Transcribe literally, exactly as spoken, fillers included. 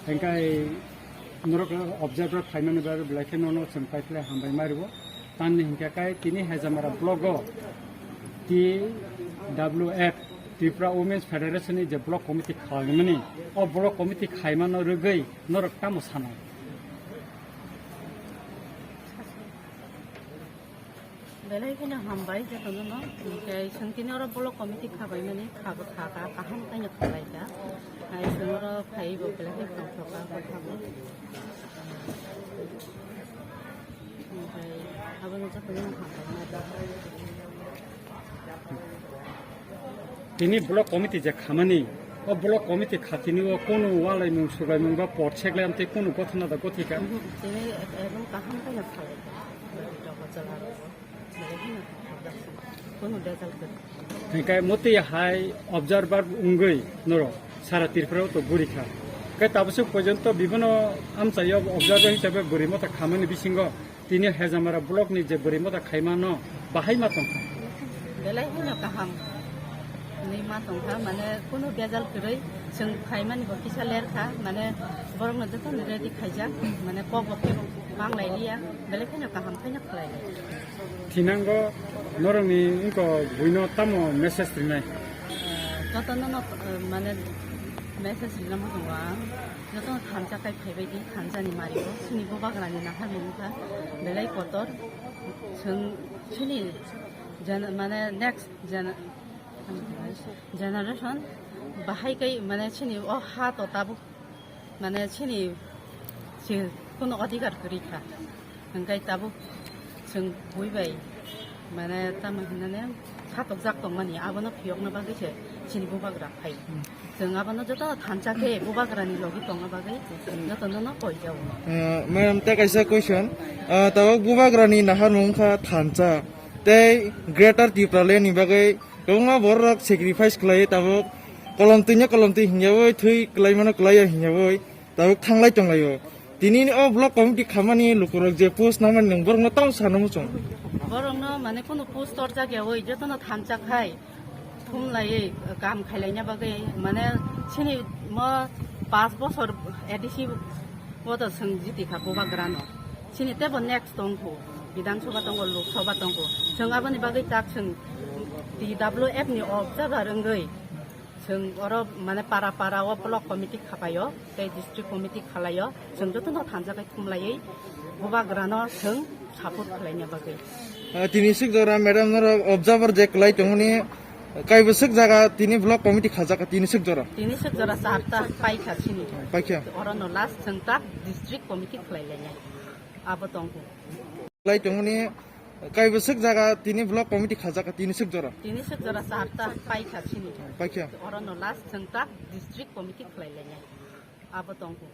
Hingkai norok observer phaimani bagwi belai khe nono chwng paikhlai hambai maribo. Tamni hinkhe kai tini Hejamara blogo T W F, Tripura Women's Federation ni je block committee khlaimani, o block committee khaimano rwgwi norok tamo sanai? Belai kheno hambai jotono no, hingke chwng tini oro block committee khabaimani, khabo kha kha, kaham khaino khalai kha. Hai chwng oro phaibo belai khe tongthok kha, kha bo. Hingke abono jotono hambai ma. Tini block committee je khamani, o block committee khatini o kunu walaimung sugaimung ba por seklai amtwi kunu gothana da gothika? Mhm, tini ek-, ekdom kaham khaino khalai kha. Joto chwla rok bo. Belai kheno kunu result kwrwi. Hingke motwi hai observer wngwi norok sara Tripura o to guri kha. Hingke tabaswk porjonto bibino amchaio observer hisabe bwrwi motha khamani bisingo tini Hejamara block ni je bwrwi motha khaimano bahai ma tongkha. Belai kheno kaham ni ma tongkha, mane kunu bejal kwrwi chwng khaimani bo kisa ler kha, mane borokno jotono ready khaijak, mane kok bo khe manglai liya, belai kheno kaham khaino khlai. Thinango norokni wngkok buino tamo message rinai? Jotono no, eh, mane message rina muchungo ang. Jotono thansa kai phaibai di, thansa ni mario. Chini bubagra ni nahar mungkha belai kotor. Chwng chini gen-, mane next gen-, generation bahai kai mane chini o ha to tabuk mane chini si kono adhikar kwrwi kha. Hingkai tabuk chwng bui bai, mane, tamo hinane satokjak tongmani, abono phiyokna bagwi se chini bubagra phai. Chwng abono joto thansa khe bubagrani logi tongna bagwi jotono no koi jao. Eh, madam, tei kaisa question. Ah, tabuk bubagrani naharmung wngkha thansa. Tei Greater Tipraland ni bagwi kwbangma borok rok sacrifice khlai tabuk kolom twi no kolom twi hingyawi thwi kwlai mano kwlai ya hingyawi. Tabuk thanglai tonglaio. Tini o block committee khamani lukurok je post namani nwng borokno tamo sana muchung? Borokno mane kunu post torjak yawi jotono thansa khai thumlaiwi kam khailaina bagwi mane chini mo paanch bosor A D C o to chwng jiti kha bubagrano. Chini tebo next tongkhu, Bidhan Sabha tongo, Lok Sabha tongo. Chwng aboni bagwi tak chwng T W F ni observer wngwi Chwng oro mane para para o block committee khapaio, tei district committee khalaio, chwng jotono thansa khai thumlaiwi bubagrano chwng support khlaina bagwi. Ah, tini swk jora madam norok observer je kwlai tongmani kaibo swk jaga tini block committee khajak tini swk jora. Tini swk jora charta paikha chini. Paikha. Orono last chwng tak district committee khlai lainai. Abo tongkhu. Lai tongmani kaibo swk jaga tini block committee khajak tini swk jora. Tini swk jora charta paikha chini. Paikha. Orono last chwng tak district committee khlai lainai. Abo tongkhu.